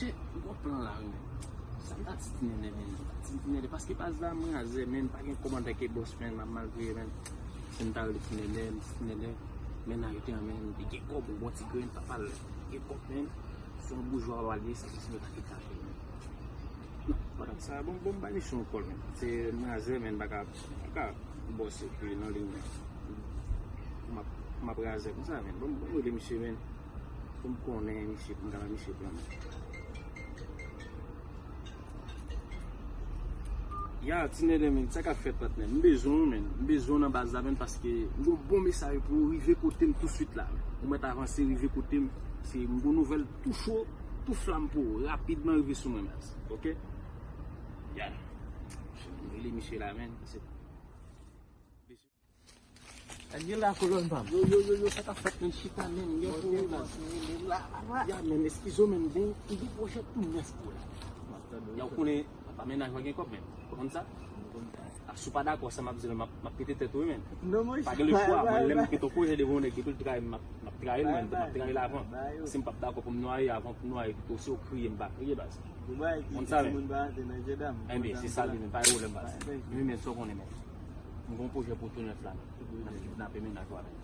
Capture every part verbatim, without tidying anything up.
Chè, m gon plan la wi, men. Sa m ta di Ti Nènè, men. M ta di Ti Nènè, paske baz la, m razè, men. Pa gen kòmantè ke bòs, men. M ap mal priye, men. Si m ta rele Ti Nènè, m di Ti Nènè, men, arete an, men. Li gen kòb, yon bon ti grenn, papa l. Li gen kòb, men. Se yon boujwa w al ye, sa, se yon ta ki kache, men. Non, patat sa, bon, bon, m bay misye yon kòl, men. Se m razè, men, m pa ka, m pa ka bòs epi nan liy, men. M ap, m ap razè konsa, men. Bon, bon, m rele misye, men. Pou m konnen misye, pou m ka ba misye plan, men. Ya, Ti Nènè, men, sa k ap fèt, patnè? M bezwen w, men. M bezwen w nan baz la, men, paske m gon bon mesaj pou ou rive kote m touswit la, men. Ou mèt avanse, rive kote m. Se m gon nouvèl tou cho, tou flam pou ou. Rapidman rive sou mwen, baz. Oke? Ya. M rele misye la, men. Se Adieu la kolòn pa m. Yo, yo, yo, yo, sa k ap fèt, men, chita, men, gen pou ou la. Ya, men, eskize w, men, bon, m gen pwojè tou nèf pou ou la. Ya, ou konnen, papa mennaj mwen gen kòb, men. Ou konn sa? A, si w pa dakò sa m ap di la, m ap, m ap pete tèt ou, men. Pa gen lechwa, mwen, lè m pete yon pwojè devan yon nèg, depi l trayi m, m ap, m ap trayi l, men, m ap trayi l avan. Si m p ap dakò pou m nwaye avan, pou m nwaye, pito se w kriye, m pa kriye, baz. Ou konn sa, men. Enben, se sa li menm, pa gen pwoblèm, baz. Wi, men, sa w konnen, men. M gen yon pwojè pou tou nèf la, men. N ap kidnape mennaj ou a, men.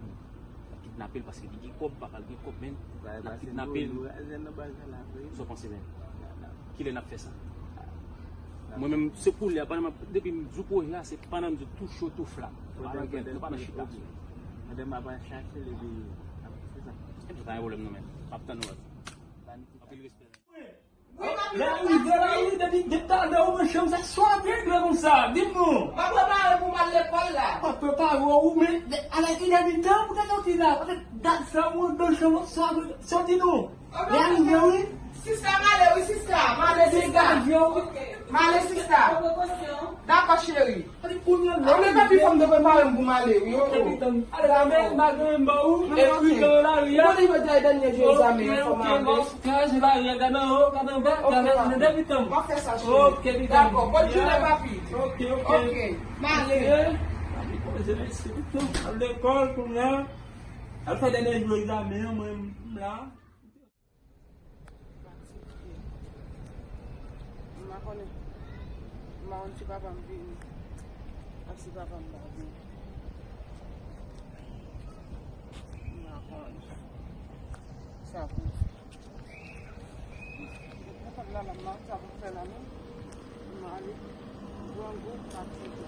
N ap kidnape l paske li gen kòb, papa l gen kòb, men. N ap kidnape l. Sa w panse, men? Kilè n ap fè sa? Mwen menm, se koulye a, pandan m ap, depi m di w pwojè a, se pandan m di w tou cho, tou flam. Nou pa nan gèt, nou pa nan chita. Pandan m ap al chache l, epi, se sa. Enben, pa gen pwoblèm, non, men. M ap tann ou, baz. Anpil respè, men. Lè rive la, wi, depi, depi talè ou nan chanm sa, sa w ap regle konsa? Di m non. M ap prepare pou m al lekòl la. W ap prepare w, men, a la, il est huit heures, ou te soti la. Poutèt dat sa, ou nan chanm, sa w ap, soti non. Lè rive, wi. Sista, m ale, wi, sista. M ale, sista. M ale, sista. Dakò, cheri. Ann, men papi, fò m te prepare m pou m ale, wi, oh, oh. Kèpitan. Ale, la men, bagay m ba ou, epi nan lari a. Ou konnen jodi a e dènye jou egzamen an, fò m ale. Kaz, lari a, gad anwo, gad anba, gad anwo, kèpitan. M ap fè sa, cheri. Dakò, bòn jounen, papi. Ok, ok. Ok, m ale. Al lekòl kounye a. Al fè dènye jou egzamen an, mwen, m la. M pa konnen. M pa konn si papa m vini. Ak si papa m pa vini. M pa konnen. Sa pou m fè. Mwen konn la, la, m pa konn sa pou m fè la, non. M ale. Grangou, m ap kite.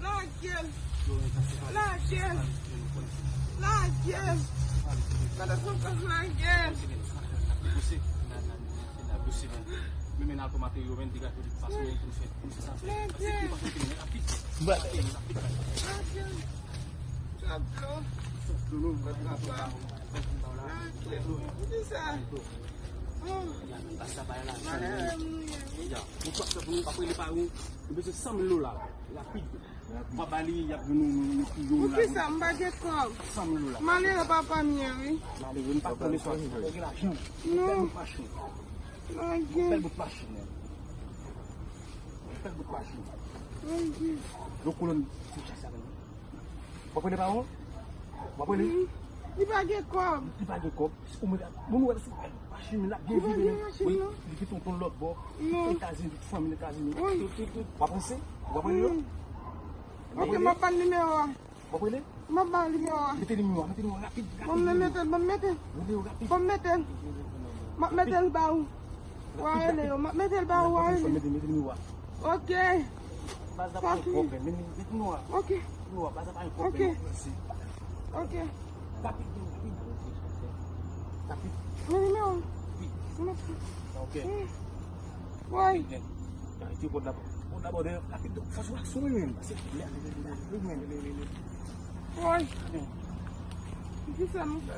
Lagel! Lagel! Lagel! Madan Santos, lagel! Men, men, al pran materyo, men, degaje w de tout fason, men, pou fè, pou fè sa, fè. Paske tout fason ki men rapid. Rapid, rapid. Chòt dlo. Chòt dlo, non, rapid. Lagel. Poukisa? Oh. Malere m nou ye, wi. Ya, ou pa fè pou nou, pa prele pa ou. Nou bezwen san mil dola, rapid. W ap ba li, y ap vin nou, nou, nou piye w la. Poukisa m pa gen kòb? San mil dola. Malere papa m ye, wi. Malere, m pa konn swa. Ou gen lajan. Non. Bèl bout machin. Bèl bout machin, men. Bèl bout machin. Yon kolòn pou chase avè nou. W ap rele pa ou? W ap rele? Li pa gen kòb. Li pa gen kòb. Ou mwen, moun wè sou machin, l ap byen viv, men. Wi, li gen tonton lòt bò. Etazini, tout fanmi l Etazini. Wi. W ap ranse? W ap rele yo? Ok, m ap ba l nimewo a. W ap rele? M ap ba l nimewo a. Mete nimewo a, mete nimewo a, rapid, rapid. Bon, m mete l, bon, m mete l. Rele yo rapid. Bon, m mete l. M ap mete l ba ou. W a rele yo. M ap mete l ba ou, w a rele. Mete, mete nimewo a. Ok. Baz la pa gen pwoblèm, men met nimewo a. Ok. Nimewo a, baz la pa gen pwoblèm. Ok. Ok. Rapid, rapid. Rapid. Men nimewo. Wi. Ok. Woy. Rapid, men. Arete pòt la. Pòt la bòde. Rapid, fòs w aksyon, wi, men. Pase, lè, lè, lè, lè, wi, men. Woy. Ki sa nou fè?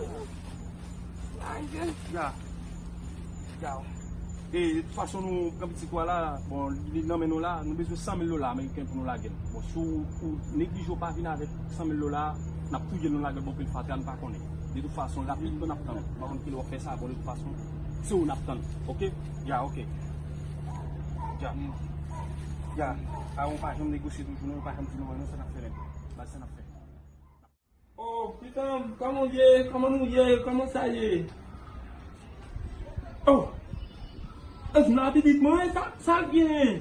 Lage. Ya. Ya. E de tout fason, nou pran pitit ou a la, bon, li nan men nou la, nou bezwen san mil dola ameriken pou nou lage l. Bon, si w, ou neglije, w pa vin avèk san mil dola, n ap touye l, nou lage l bò pil fatra, n pa konnen. De tout fason, rapidman n ap tann ou. M pa konn kilè w ap fè sa, bon, de tout fason, se ou n ap tann. Oke? Ya, oke. Ya. Ya. A, ou pa janm negosye toujou, non, ou pa janm di nou, non, sa n ap fè menm. Baz, sa n ap fè. Oh, pitanm, kòman w ye? Kòman nou ye? Kòman sa ye? Oh, ann nan pitit mwen, sa, sa l gen?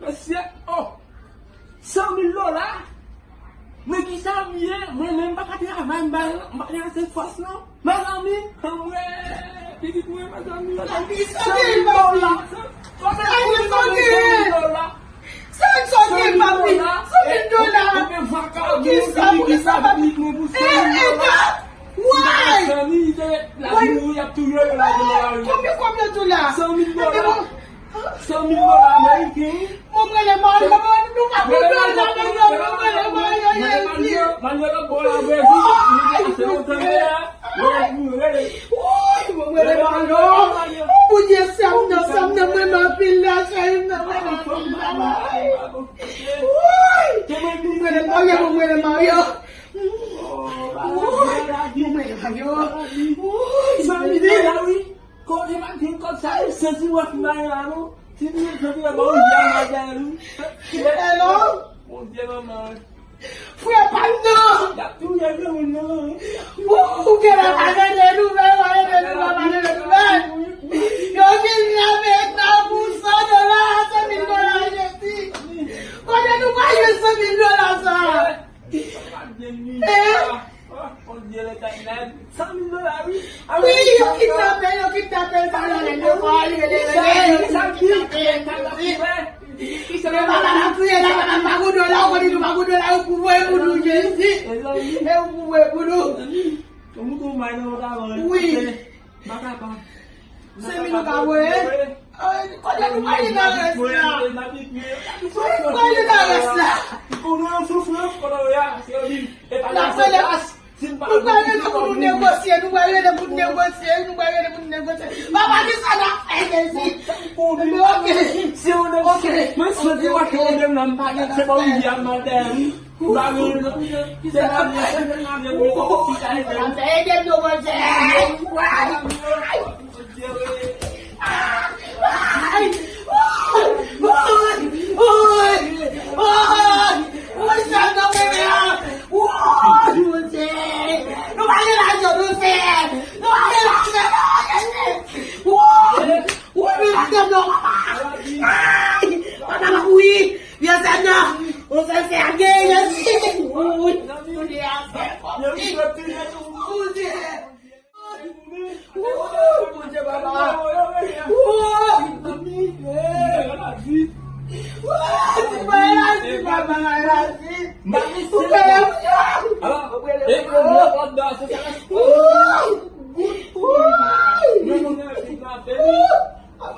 Mesye, oh, san mil dola? Men kisa m ye? Mwen menm m pa ka travay, m pa, m pa gen ase fòs non. Mezanmi, anmwe, pitit mwen, mezanmi. San mil dola. San mil dola. San mil dola, papi. San mil dola. Poukisa, poukisa, papi? Eh, eh, God. Why? Why? Konbyen, konbyen dola? San mil dola. San mil dola ameriken. Mwen rele Mario, nou pa konn dola, Mario, mwen rele Mario, Jezi. Mario, Mario, lòt bò la, Brezil, li gen ase lontan deja. Woy, mwen rele Mario. Bondye, sè m nan, sè m nan, mwen renmen anpil la, cheri m nan, mwen renmen anpil la. Woy, mwen rele Mario, mwen rele Mario. Woy, mwen rele Mario. Woy, Mario. Kote m ap jwenn kòb sa yo, santi w ap mayen la non. Si nou santi w ap mayen la non. Hello? Bondye manman. Frè pa m nan. Y ap touye granmoun nan. Ou gen la pa gen de nouvèl, pa gen de nouvèl, pa gen de nouvèl. Yo vin la met nan pou san dola, san mil dola, Jezi. Kote nou pral jwenn san mil dola sa? Eh? San mil dola, wi. Wi, yo kidnape, yo kidnape l, pa nan lè de fwa, li rele, rele, yo kidnape l, kidnape l. Yo pa ka touye la, pa ka pa gon dola, ou konn nou pa gon dola, yo pou voye pou nou, Jezi. E yo pou voye pou nou. Wi. Makaka. Semi nou ka voye. Kote nou pale nan rès la? Kote nou pale nan rès la? Kote w ye a? Se yo di. N ap rele. Nou pral rele pou nou negosye. Nou pral rele pou nou negosye. Nou pral rele pou nou negosye. Papa, kisa n ap fè, Jezi? Oke. Oke. Mwen soti wè ke ou menm nan m pa gen se pa ou ki ap mande. Vye sè nan, yon sèl sè a gen, yon sèl sè a gen. Bondye, Bondye, papa. Bondye, mami. Bondye, papa, mami. Ou pale, ou pale.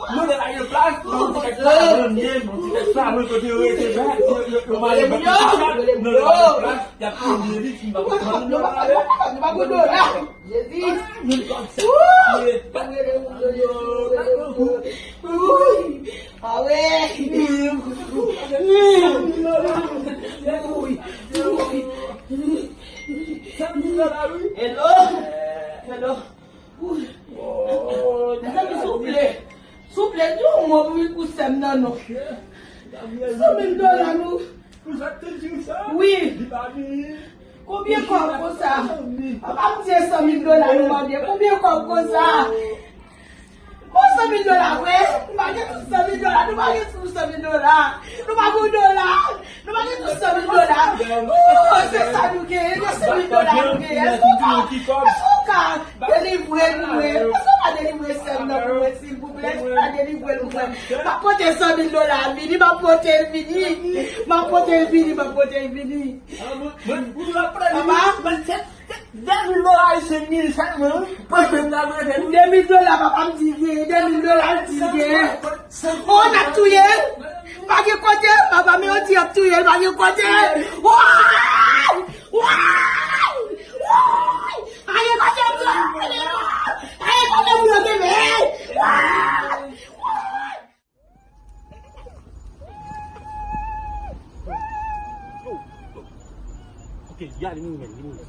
Mwen te lage plas, mwen te fè sa, mwen te fè sa, mwen kote yo rete, ben, yo, yo, yo mare bèt yo, mwen te lage plas, y ap touye li, si m pa konprann, yo pa konprann. Jezi. Mwen konn sa. Awe. Hello. Hello. Mezanmi, souple. Souple, di yon mo pou, pou sè m nan non. San mil dola nou. Wi. Konbyen kòb konsa? Papa m di e san mil dola nou mande. Konbyen kòb konsa? Bon, san mil dola vre? Nou pa gen tout san mil dola. Nou pa gen tout san mil dola. Nou pa gen dola. Nou pa gen tout san mil dola. Oh, se sa nou genyen, se san mil dola nou genyen. Èske w ka, èske w ka delivre nou, wi? Èske w ka delivre sè m nan pou mwen, silvouplè? Èske w ka delivre l pou mwen? M ap pote san mil dola vini, m ap pote l vini. M ap pote l vini, m ap pote l vini. Papa? De mil dola ayisyen, mil sèlman, wi. Panse m ta prete nou. De mil dola, papa m di l genyen, de mil dola l di l genyen. Oh, n ap touye l. Pa gen kote, papa, men yo di y ap touye l, pa gen kote. Woy! Woy! Woy! Pa gen kote pou yo kenbe l. Pa gen kote pou yo kenbe l. Woy! Ya, li mouri, men, li mouri.